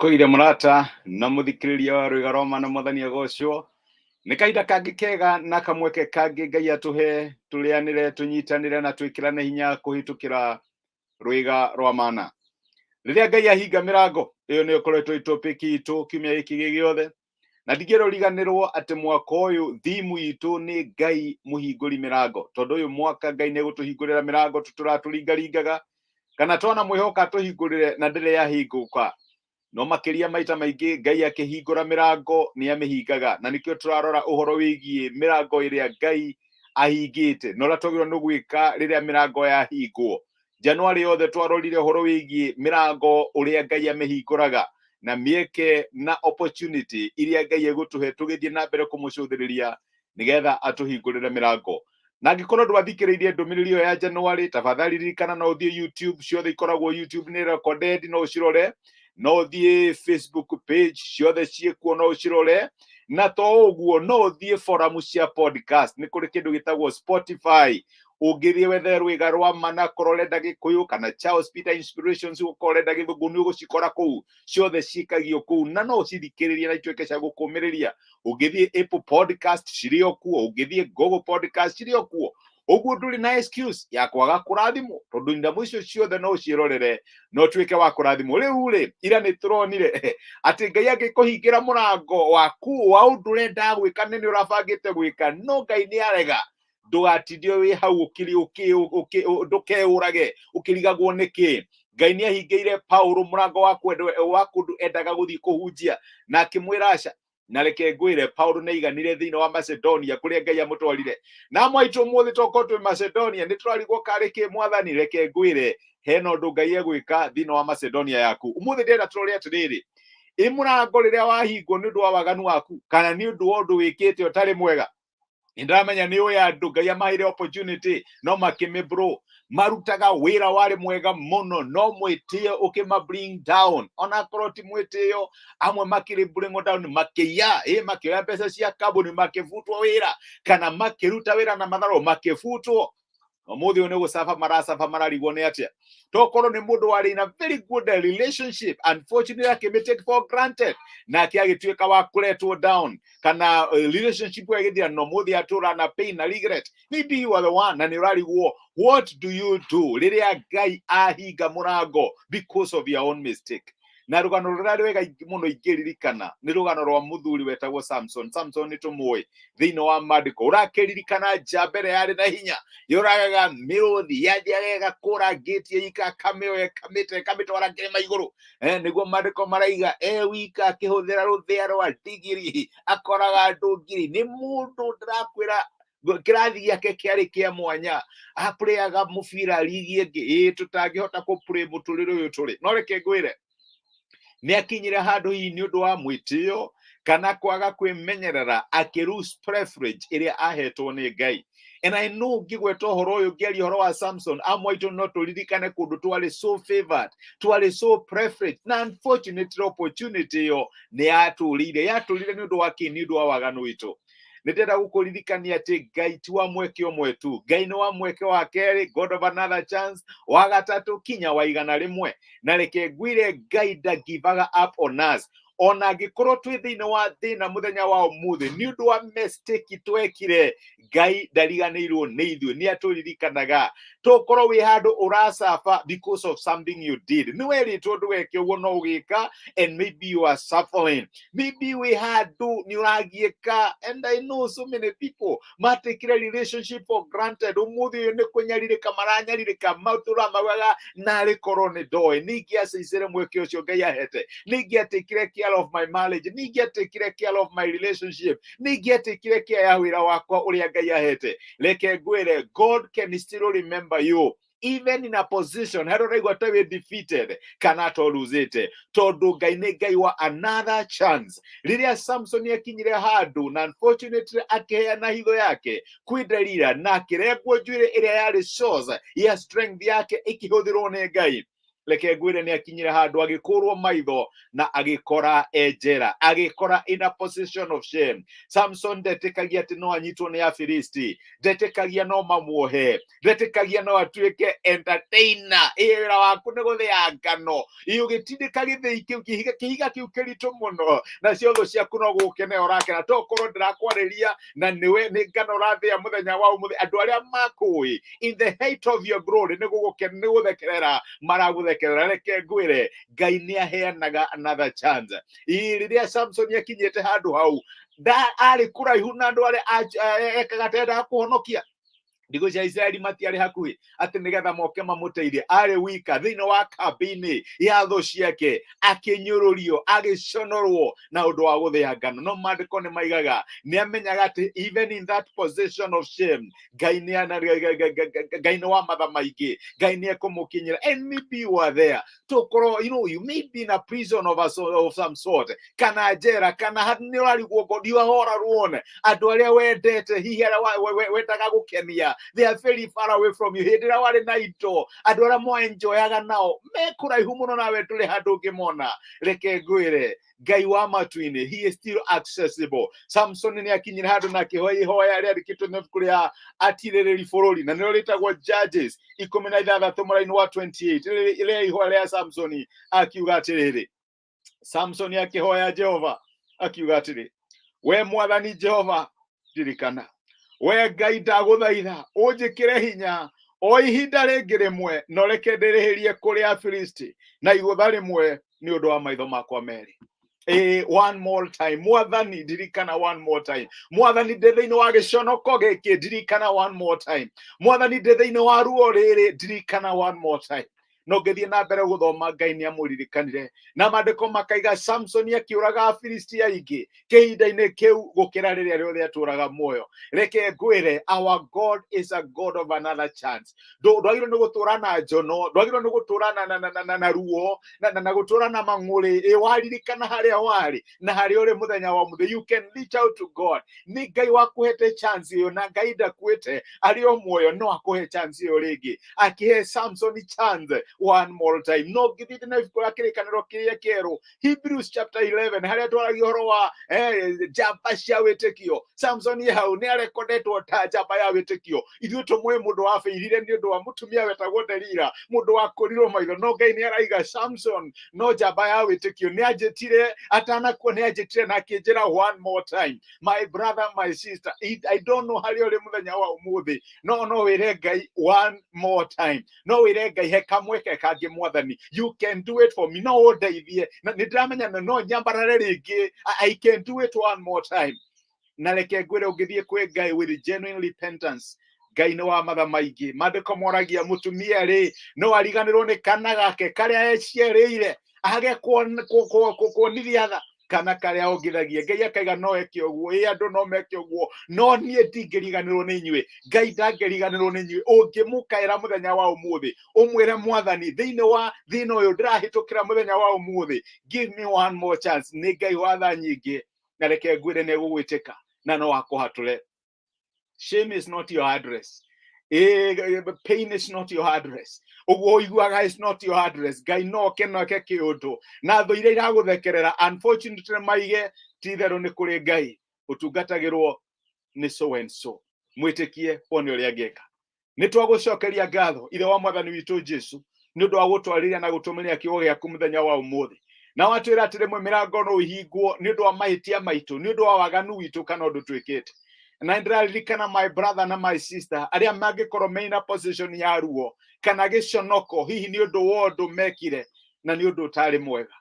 Ndakũire mũrata na mũthikĩrĩria wa Rwĩga Roma na Mwathani agocwo. Nĩ kahinda kangĩ kega na kamweke kangĩ Ngai atũhe tũrĩanĩre, tũnyitanĩre na twĩkĩrane hinya kũhĩtũkĩra Rwĩga rwa Mana. Rĩrĩa Ngai ahinga mĩrango, ĩyo nĩyo ĩkoretwo ĩ topic itũ kiumia gĩkĩ gĩ gĩothe. Na ndingĩriganĩrwo atĩ mwaka ũyũ thimu itũ nĩ Ngai mũhingũri mĩrango, tondũ ũyũ mwaka Ngai nĩ egũtũhingũrĩra mĩrango tũtũratũringaringaga kana twana mwĩhoka tũhingũrĩre na ndĩrĩ yahingũka. No makĩria maita maingĩ Ngai akĩhingũra mĩrango nĩ amĩhingaga, na nĩkĩo tũrarora ũhoro wĩgiĩ mĩrango ĩrĩa Ngai ahingĩte na ũrĩa twagĩrĩirwo nĩ gwĩka rĩrĩa mĩrango yahingwo. Januarĩ yothe twarorire ũhoro wĩgiĩ mĩrango ũrĩa Ngai amĩhingũraga na mĩeke na opportunity iria Ngai egũtũhe tũgĩthiĩ na mbere kũmũcũthĩrĩria nĩgetha atũhingũrĩre mĩrango. Na angĩkorwo ndwathikĩrĩirie ndũmĩrĩri ĩyo ya Januarĩ, tafadhali ririkana no ũthiĩ YouTube, ciothe ikoragwo YouTube nĩ recorded, no ũcirore. No ũthiĩ Facebook page, ciothe ciĩkuo, no ũcirore. Na to ũguo, no ũthiĩ forum cia podcast, nĩ kũrĩ kĩndũ gĩtagwo Spotify. Ũngĩthiĩ wethe Rwĩga rwa Mana korwo ũrenda Gĩkũyũ, kana Charles Peter Inspirations ũkorwo ũrenda Gĩthũngũ, nĩ ũgũcikora kũu, ciothe ciĩkagio kũu, na no ũcithikĩrĩrie na ituĩke cia gũkũmĩrĩria. Ũngĩthiĩ Apple Podcast cirĩ o kuo, ũngĩthiĩ Google Podcast cirĩ o kuo. Ũguo ndũrĩ na excuse ya kwaga kũrathimwo, tondũ nyamũ icio ciothe no ũciĩrorere na ũtuĩke wa kũrathimwo. Rĩu rĩ, ira nĩ tũronire atĩ Ngai angĩkũhingĩra mũrango waku wa ũndũ ũrendaga gwĩka, nĩ ũrabangĩte gwĩka, no Ngai nĩ arega, ndũgatindie wĩ hau ũkiri ndũkeũrage ũkĩrigagwo nĩkĩ. Ngai nĩ ahingĩire Paulo mũrango wa kwenda wa kũndũ endaga gũthiĩ kũhunjia, na akĩmwĩra aca. Na reke ngwĩre, Paulo nĩ aiganire thĩinĩ wa Macedonia kũrĩa Ngai amũtwarire. Na mwaitũ ũmũthĩ tokorwo twĩ Macedonia nĩ tũrarigwo karĩ kĩ Mwathani. Reke ngwĩre, hena ũndũ Ngai egwĩka thĩinĩ wa Macedonia yaku. Ũmũthĩ ndĩrenda tũrore atĩrĩrĩ, ĩ mũrango rĩrĩa wahingwo nĩ ũndũ wa waganu waku kana nĩ ũndũ wa ũndũ wĩkĩte ũtarĩ mwega? Nĩndĩramenya nĩ ũyũ andũ Ngai amaheire opportunity no makĩmĩ bro marutaga wĩra warĩ mwega mũno, no mwĩtĩo ũkĩma bring down. Onakorwo ti mwĩtĩo, amwe makĩrĩ bring down, makĩiya, ĩ makĩoya mbeca cia kambuni, makĩbutwo wĩra, kana makĩruta wĩra na matharũ makĩbutwo. Ũmũthĩ ũyũ nĩ gũcaba maracaba, mararigwo nĩ atĩa. Tokorwo nĩ mũndũ warĩ in a very good relationship, unfortunately akĩmĩ take for granted, nake agĩtuĩka wa kũretwo down, kana relationship ĩyo ĩgĩthira, no mũthĩ atũra na pain na regret. Maybe you are the one na nĩ ũrarigwo, what do you do rĩrĩa Ngai ahinga mũrango because of your own mistake? Na rũgano rũrĩa rwega mũno ingĩririkana nĩ rũgano rwa mũthuri wetagwo Samson. Samson nĩ tũmũĩ thĩinĩ wa maandĩko, ũrakĩririkana njamba ĩrĩa yarĩ na hinya, yũragaga mĩrũthi, yathiaga ĩgakũra ngĩti ĩika, akamĩoya, ĩkamĩte, ĩkamĩtwara kĩrĩma igũrũ. Nĩguo maandĩko maraiga, e wika akĩhũthĩra rũthĩa rwa ndigiri akoraga andũ ngiri. Nĩ mũndũ ndĩrakwĩra kĩrathi gĩake kĩarĩ kĩa mwanya, apũrĩaga mũbira ligi ĩngĩ ĩĩ tũtangĩhota kũpũrĩ mũtũrĩre ũyũ tũrĩ. No reke ngwĩre, nĩ akinyire handũ hihi nĩ ũndũ wa mwĩtĩo kana kwaga kwĩmenyerera, akĩ lose privilege ĩrĩa ahetwo nĩ Ngai. And I know ngĩgweta ũhoro ũyũ, ngĩaria ũhoro wa Samson, amwe aitũ no tũririkane kũndũ twarĩ so favored, twarĩ so privileged, na unfortunately opportunity ĩyo nĩ yatũrĩire, yatũrĩire nĩ ũndũ wa kĩ? Nĩ ũndũ wa waganu witũ. Nĩ ndĩrenda gũkũririkania atĩ Ngai ti wa mweke ũmwe tu, Ngai nĩ wa mweke wa kerĩ, God of another chance, wa gatatũ, kinya wa 100. Na reke ngwĩre, Ngai ndagivaga up on us. Ona angĩkorwo twĩ thĩinĩ wa thĩna mũthenya wa ũmũthĩ nĩ ũndũ wa mistake twekire, Ngai ndariganĩirwo nĩ ithuĩ, nĩ atũririkanaga. Tokorwo wĩ handũ ũracaba because of something you did, nĩ werĩtwo ndũgeke ũguo no ũgĩka, and maybe you are suffering, maybe wĩ handũ nĩ ũragiĩka. And I know so many people matekire relationship for granted, ũmũthĩ ũyũ nĩ kũnyarirĩka maranyarirĩka, matũra maugaga narĩ korwo nĩ ndoĩ, nĩ ingĩaceicire mweke ũcio Ngai ahete, nĩ ingĩatekire care of my marriage, nĩ ingĩatekire care of my relationship, nĩ ingĩatekire care ya wĩra wakwa ũrĩa Ngai ahete. Reke ngwĩre, God can still remember you even in a position harĩa ũraigua ta wĩ defeated kana ta ũlosete, tondũ Ngai nĩ Ngai wa another chance. Rĩrĩa Samson akinyire handũ na unfortunately akĩheana hitho yake kwĩ Delila na akĩrengwo njuĩrĩ ĩrĩa yarĩ source ya strength yake ĩkĩhũthĩrwo nĩ Ngai. Reke ngwĩre, nĩ akinyire handũ agĩkũrwo maitho na agĩkora e njera, agĩkora in a position of shame. Samson ndetĩkagia atĩ no anyitwo nĩ Afilisti, ndetĩkagia no mamuohe, ndetĩkagia no atuĩke entertainer. Ĩ wĩra waku nĩ gũthĩa ngano, ĩ ũgĩtindĩka gĩthĩi kĩu, kĩhiga kĩu kĩritũ mũno, nacio thũ ciaku no gũkena ũrakena. Tokorwo ndĩrakwarĩria na nĩwe nĩ ngano ũrathĩa mũthenya wa ũmũthĩ, andũ arĩa makũĩ in the height of your glory nĩ gũgũkena, nĩ gũthekerera maragũthekerera. Reke ngwĩre, Ngai nĩ aheanaga another chance. Ĩ rĩrĩa Samson akinyĩte handũ hau, nda arĩ kũraihu na andũ arĩa ekaga tendaga kũhonokia. Ndigo cia Isiraeli matiarĩ hakuhĩ atĩ nĩgetha moke mamũteithie. Arĩ wika thĩinĩ wa kambĩ-inĩ ya thũ ciake, akĩnyũrũrio, agĩconorwo na ũndũ wa gũthĩa ngano. No maandĩko nĩ maigaga nĩ amenyaga atĩ even in that position of shame, Ngai nĩ Ngai nĩ wa matha maingĩ, Ngai nĩ ekũmũkinyĩra. And maybe you are there, tokorwo you may be in a prison of some sort, kana njera, kana nĩ ũrarigwo ngo you are all alone. Andũ arĩa wendete, hihi arĩa wendaga gũkenia, they are very far away from you. Hĩndĩ ĩrĩa warĩ na indo, andũ arĩa mwaenjoyaga nao me kũraihu mũno nawe, ndũrĩ handũ ũngĩmona. Reke ngwĩre, Ngai wa matu-inĩ, he is still accessible. Samson nĩ akinyire handũ na akĩhoya ihoya rĩandĩkĩtwo na ibuku rĩa Atirĩrĩri Bũrũri, na nĩrĩo rĩtagwo Judges 16 mũraini wa 28. Rĩrĩa ihoya rĩa Samsoni, akiuga atĩrĩrĩ, Samsoni akĩhoya Jehova akiuga atĩrĩ, "We Mwathani Jehova, ndirikana. We Ngai, ndagũthaitha ũnjĩkĩre hinya o ihinda rĩngĩ rĩmwe, no reke ndĩrĩhĩrie kũrĩ Afilisti na igũtha rĩmwe nĩ ũndũ wa maitho makwa merĩ." One more time, Mwathani, ndirikana one more time. Mwathani, ndĩ thĩinĩ wa gĩconoko gĩkĩ, ndirikana one more time. Mwathani, ndĩ thĩinĩ wa ruo rĩrĩ, ndirikana one more time. No ngĩthiĩ na mbere gũthoma, Ngai nĩ amũririkanire, na maandĩko makaiga Samsoni akĩũraga Afilisti aingĩ kĩhinda-inĩ kĩu gũkĩra rĩrĩa rĩothe atũraga muoyo. Reke ngwĩre, our God is a God of another chance. Ndwagĩrĩirwo nĩ gũtũra na njono, ndwagĩrĩirwo nĩ gũtũra na ruo na gũtũra na mang'ũrĩ. Ĩ waririkana harĩa warĩ na harĩa ũrĩ mũthenya wa ũmũthĩ, you can reach out to God. Nĩ Ngai wakũhete chance ĩyo, na Ngai ndakuĩte, arĩ o muoyo, no akũhe chance ĩyo rĩngĩ. Akĩhe Samson chance one more time. No ngĩthiĩte na ibuku rĩa Kĩrĩkanĩro Kĩrĩa Kĩerũ, Hebrews chapter 11, harĩa twaragia ũhoro wa njamba cia wĩtĩkio, Samson hau nĩ arekodetwo ta njamba ya wĩtĩkio. Ithuĩ tũmũĩ mũndũ wabĩirire nĩ ũndũ wa mũtumia wetagwo Delila, mũndũ wakũrirwo maitho, no Ngai nĩ araiga Samson no njamba ya wĩtĩkio. Nĩ anjĩtire atanakua, nĩ anjĩtire na akĩnjĩra one more time. My brother, my sister, I don't know harĩa ũrĩ mũthenya wa ũmũthĩ, no wĩre Ngai one more time, no wĩre Ngai, "He kamweke kangĩ, Mwathani. You can do it for me. No ũndeithie na nĩ ndĩramenya na no nyambarare rĩngĩ. I can do it one more time." Na reke ngwĩre, ũngĩthiĩ kwĩ Ngai with genuine repentance, Ngai nĩ wa matha maingĩ. Maandĩko moragia mũtumia rĩ, no ariganĩrwo nĩ kana gake karĩa eciarĩire, age kuonithia tha kana karĩa ongithagia? Ngai akaiga no eke ũguo. Ĩ andũ no meke ũguo, no niĩ ndingĩriganĩrwo nĩ inyuĩ. Ngai ndangĩriganĩrwo nĩ inyuĩ. Ũngĩmũkaĩra mũthenya wa ũmũthĩ, ũmwĩre, "Mwathani, thĩinĩ wa thĩna ũyũ ndĩrahĩtũkĩra mũthenya wa ũmũthĩ, give me one more chance," nĩ Ngai wa tha nyingĩ, na reke ngwĩre, nĩ egũgwĩtĩka na no akũhatũre. Shame is not your address. Pain is not your address. Ũguo ũiguaga is not your address. Ngai no oke no eke kĩũndũ na thũ iria iragũthekerera, unfortunately, maige ti itherũ nĩ kũrĩ Ngai ũtungatagĩrwo nĩ so and so. Mwĩtĩkie wone ũrĩa angĩka. Nĩ twagũcokeria ngatho, Ithe wa Mwathani witũ Jesu, nĩ ũndũ wa gũtwarĩria na gũtũmĩria kiugo gĩaku mũthenya wa ũmũthĩ, na watwĩra atĩ rĩmwe mĩrango no ĩhingwo nĩ ũndũ wa mahĩtia maitũ, nĩ ũndũ wa waganu witũ kana ũndũ twĩkĩte. Na nĩndĩraririkana my brother na my sister arĩa mangĩkorwo mena position ya ruo kana gĩconoko, hihi nĩ ũndũ wa ũndũ mekire na nĩ ũndũ ũtarĩ mwega.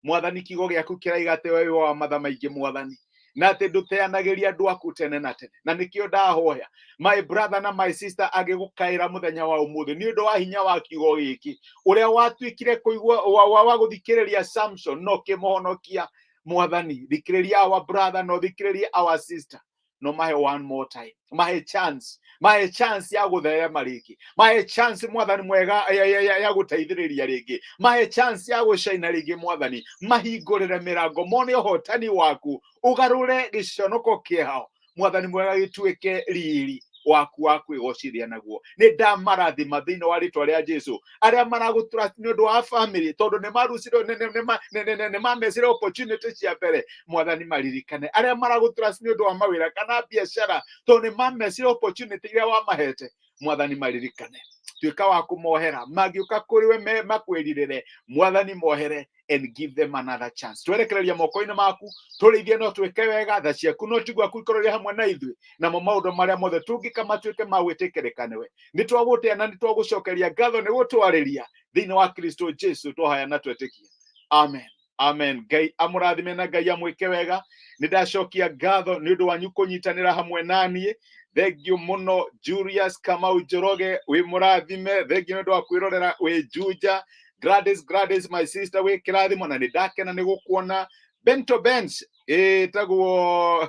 Mwathani, kiugo gĩaku kĩraiga atĩ we wĩ wa matha maingĩ, Mwathani, na atĩ ndũteanagĩria andũ aku tene na tene. Na nĩkĩo ndahoya, my brother na my sister agĩgũkaĩra mũthenya wa ũmũthĩ, nĩ ũndũ wa hinya wa kiugo gĩkĩ, ũrĩa watuĩkire kũigua wa gũthikĩrĩria Samson no kĩmũhonokia. Mwathani, thikĩrĩria our brother, no thikĩrĩrie our sister, no mahe one more time, mahe chance, mahe chance ya gũtherema rĩngĩ, mahe chance, Mwathani mwega, ya gũteithĩrĩria rĩngĩ, mahe chance ya gũcaina rĩngĩ. Mwathani, mahingũrĩre mĩrango mone ũhotani waku, ũgarũre gĩconoko kĩao, Mwathani mwega, gĩtuĩke riri. Waku wa kwĩgocithia naguo. Nĩ ndamarathima thĩinĩ wa rĩtwa rĩa Jesu arĩa maragũtrust nĩ ũndũ wa family, tondũ nĩ marucirwo, nĩ mamecire opportunity cia mbere. Mwathani, maririkane arĩa maragũtrust nĩ ũndũ wa mawĩra kana biacara, tondũ nĩ mamecire opportunity iria wamahete. Mwathani, maririkane, tuĩka wa kũmohera. Mangĩũka kũrĩ we makwĩrirĩre, Mwathani, mohere and give them another chance. Twerekereria moko-inĩ maku, tũrĩithie no twĩke wega. Tha ciaku no tiguaku ikorwo irĩ hamwe na ithuĩ, namo maũndũ marĩa mothe tũngĩka matuĩke ma gwĩtĩkĩrĩka nĩwe. Nĩ twagũtĩa na nĩ twagũcokeria ngatho nĩ gũtwarĩria. Thĩinĩ wa Kristo Jesu twahaya na twetĩkia, amen, amen. Ngai amũrathime na Ngai amwĩke wega. Nĩ ndacokia ngatho nĩ ũndũ wanyu kũnyitanĩra hamwe naniĩ. Thank you mũno. Julius Kamau Njoroge, wĩ mũrathime. Thank you nĩ ũndũ wa kwĩrorera wĩ Juja. Gladys, Gladys, my sister, wĩ kĩrathimo na nĩ ndakena nĩ gũkuona. Bento Benz ĩtagwo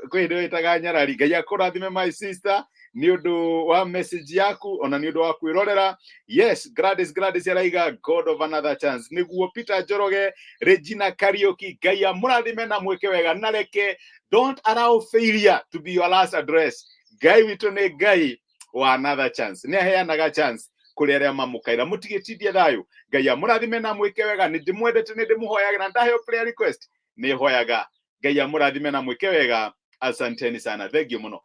kwĩ hĩndĩ wĩtaga nyarari. Ngai akũrathime, my sister, nĩ ũndũ wa message yaku ona nĩ ũndũ wa kwĩrorera. Yes, Gladys, Gladys araiga God of another chance. Nĩguo Peter Njoroge, Regina Kariuki, Ngai amũrathime na mwĩke wega, na reke, don't allow failure to be your last address. Ngai witũ nĩ Ngai wa another chance, nĩ aheanaga chance kũrĩ arĩa mamũkaira. Mũtigĩtindie thayũ. Ngai amũrathime na mwĩke wega. Nĩ ndĩmwendete, nĩ ndĩmũhoyagĩra, na ndaheo prayer request nĩ hoyaga. Ngai amũrathime na mwĩke wega. Asanteni sana, thank you mũno.